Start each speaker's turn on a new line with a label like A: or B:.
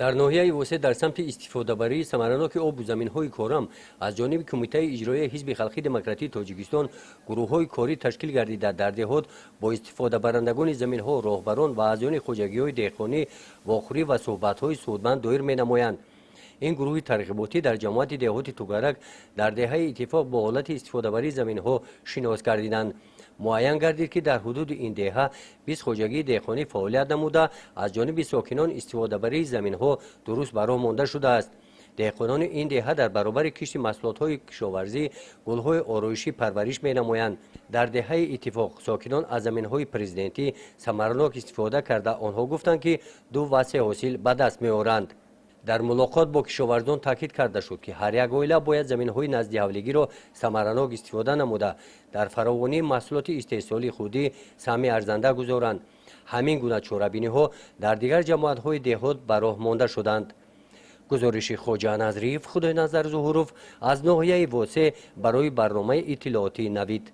A: Дар ноҳияи Восе дар самти истифодабарии самараноки обу заминҳои корам аз ҷониби Кумитаи иҷроияи Ҳизби халқи демократии Тоҷикистон гурӯҳҳои корӣ ташкил гардида, дар деҳот бо истифодабарандагони заминҳо, роҳбарон ва аъзоёни хоҷагиҳои деҳқонӣ вохӯрӣ ва суҳбатҳои судманд доир менамоянд. Ин гурӯҳи тарғиботӣ дар ҷамоати деҳоти Тугарак дар деҳаи Иттифоқ бо ҳолати истифодабарии заминҳо шинос гардиданд. Муайян гардид, ки дар ҳудуди ин деҳа 20 хоҷагии деҳқонӣ фаъолият намуда, аз ҷониби сокинон истифодабарии заминҳо дуруст ба роҳ монда шудааст. Деҳқонони ин деҳа дар баробари кишти маҳсулотҳои кишоварзӣ гулҳои ороишӣ парвариш менамоянд. Дар деҳаи Иттифоқ сокинон аз заминҳои президентӣ самаранок истифода карда, онҳо гуфтанд, ки ду ва се ҳосил ба даст меоранд. Дар мулоқот бо кишоварзон таъкид карда шуд, ки ҳар як оила бояд заминҳои наздиҳавлигиро самаранок истифода намуда, дар фаровонии маҳсулоти истеҳсолии худӣ саҳми арзанда гузоранд. Ҳамин гуна чорабиниҳо дар дигар ҷамоатҳои деҳот ба роҳ монда шуданд. Гузориши Хоҷа Назриев, Худойназар Зуҳуров аз ноҳияи Восе барои барномаи иттилоотии Навид.